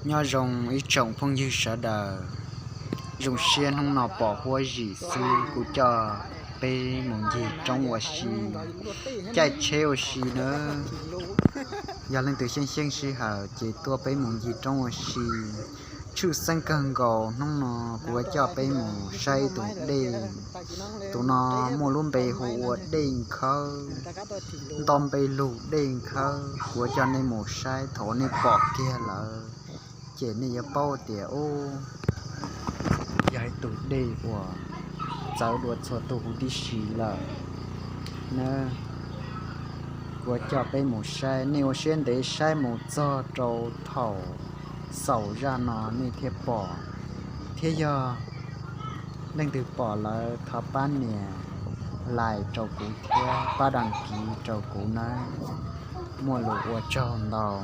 Nyob zoo ib tsoom phooj ywg sawv daws, zoo siab hnub no pom huab zim xwb kuv coj peb mus ncig roob ua si, caij tsheb ua si nawb. Yog leej twg xyeej xyeej sij hawm ces tuaj peb mus ncig roob ua si. Tshwj xeeb kawg nkaus hnub no kuv yuav coj peb mus saib tus dej. Tus no muaj lub npe hu ua Dej Nkhawb, nto npe lug Dej Nkhawb. Kuv yuav coj nej mus saib, thaum nej pom kiag lawm ces nej yuav paub tias ub, yog ib tug dej uas txawv dua txhua tus huv tib si lawm na. Kuv yuav coj peb mus saib, nej ua siab ntev saib mus txog rau thaum xaus zaj no nej thiaj pom, thiab yog leej twg pom lawm thov pab nias like rau kuv thiab pab đăng ký rau kuv nawb. Muaj lus ua tsaug ntau.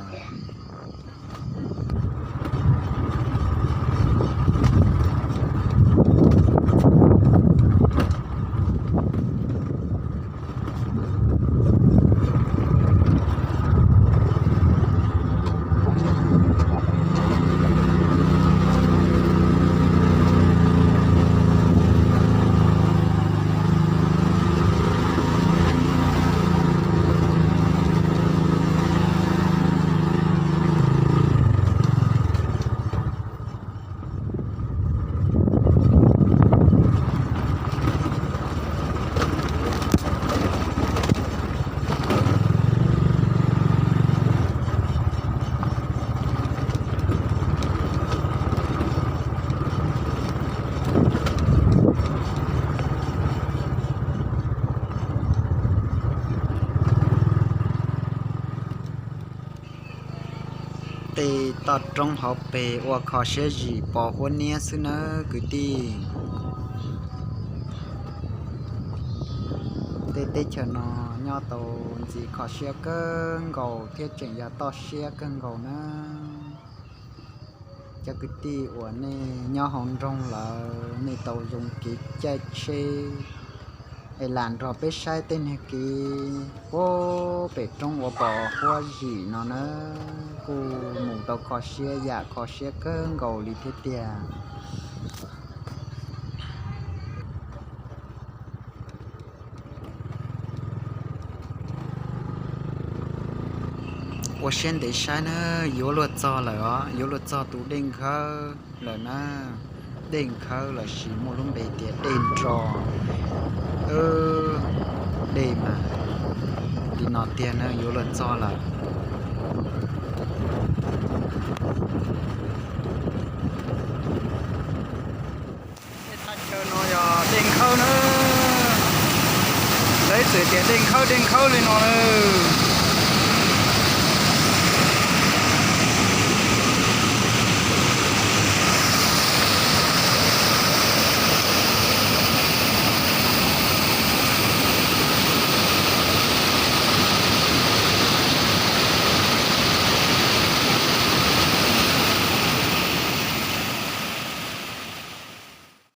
Tej toj roob hauv pes ua kho siab zim pos huab niab xwb nawb kwv tij. Tej teb chaws no nyob tau ntxiv kho siab kawg nkaus thiab tseem yog toj siab kawg nkaus nawb. Cov kwv tij uas nej nyob hauv nroog lawm nej tau zoo kev caij tsheb es lam nrog peb saib tej niag kev puag pem roob ua pos huab zim no nawb. Kuj mus tau kho siab yam kho siab kawg nkaus li thiab tiag. Ua siab ntev saib na, yuav luag txog lawm os, yuav luag txog tus Dej Nkhawb lawm na. Dej Nkhawb lossis muaj lub npe tias Dej Nro. Dej mas li no tiag na, yuav luag txog lawm. Tej thaj chaw no yog Dej Nkhawb na. Lawv txawm tias Dej Nkhawb, Dej Nkhawb li no na.